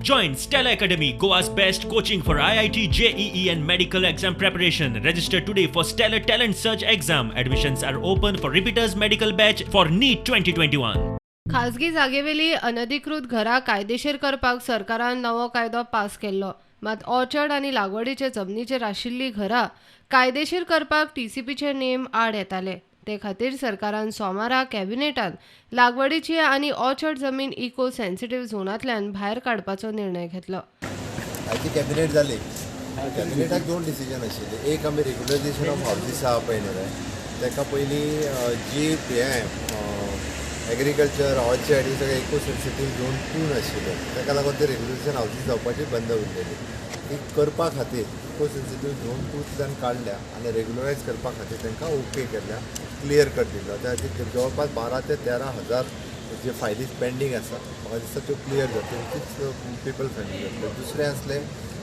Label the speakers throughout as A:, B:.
A: Join Stellar Academy, Goa's best coaching for IIT, JEE, and medical exam preparation. Register today for Stellar Talent Search exam. Admissions are open for repeaters medical batch for NEET 2021.
B: खाजगी जागेवेली अनधिकृत घरां कायदेशीर करपाक सरकारान नवो कायदो pass केल्लो. मात ऑर्चर्ड आनी लागवडीचे जमनीचेर आशिल्लीं घरां कायदेशीर करपाक टीसीपीचे नेम आड येताले. ते खातीर सरकारान सोमारा कॅबिनेटान लागवडीची आनी ऑर्चर्ड जमीन इको सेन्सिटीव झोनांतल्यान भायर काडपाचो निर्णय घेतलो.
C: आयची कॅबिनेट जाली. कॅबिनेटाक दोन डिसिजन आशिल्ले. एक, आमी रेग्युलरायझेशन ऑफ हावजीस आहा पळय न्ही रे, ताका पयलीं जी हें एग्रीकल्चर, ऑर्चर्ड ही सगळें इको सेन्सिटीव झोन टून आशिल्लें, ताका लागून ते रेग्युलरायझेशन हावजीस जावपाची बंद उरलेली. ती करपा खातीर इको सेन्सिटीव झोन टूंतल्यान काडल्या आनी रेग्युलरायज करपा खातीर तांकां ओके केल्या, क्लियर कट दिलो. त्या खातीर जवळपास 12 ते 13 हजार जे फायली पेंडींग आसा, म्हाका दिसता त्यो क्लियर जातल्यो, which is people friendly जातल्यो. दुसरें आसलें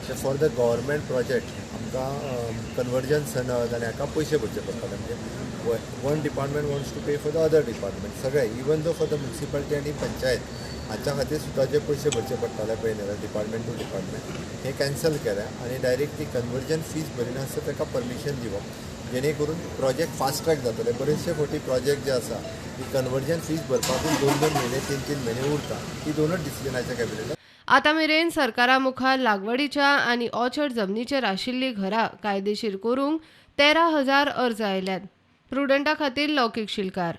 C: ते फॉर the government project आमकां कन्वर्जन सनद आनी हाका पयशे भरचे पडटाले. म्हणजे one department wants to pay for the other department. सगळे, even though for the municipality आनी पंचायत हाच्या खातीर सुद्दां जे पयशे भरचे पडटाले पळय न्ही डिपार्टमेंट टू डिपार्टमेंट, हे कॅन्सल केल्या आनी डायरेक्ट ती कन्वर्जन फीज भरिनासतना ताका परमिशन दिवप, जेणे करून प्रोजेक्ट फास्ट ट्रॅक जातले. बरेचशे फावटी प्रोजेक्ट जे आसा ती कन्वर्जन फीज भरपाकूच दोन दोन म्हयने, तीन तीन म्हयने उरता. ही दोनूच डिसिजनाच्या कॅबिनेटान.
B: आतां मेरेन सरकारा मुखार लागवडीच्या आनी ऑर्चर्ड जमनीचेर आशिल्लीं घरां कायदेशीर करूंक 13,000 अर्ज आयल्यात. प्रुडंटा खातीर लौकीक शिलकार.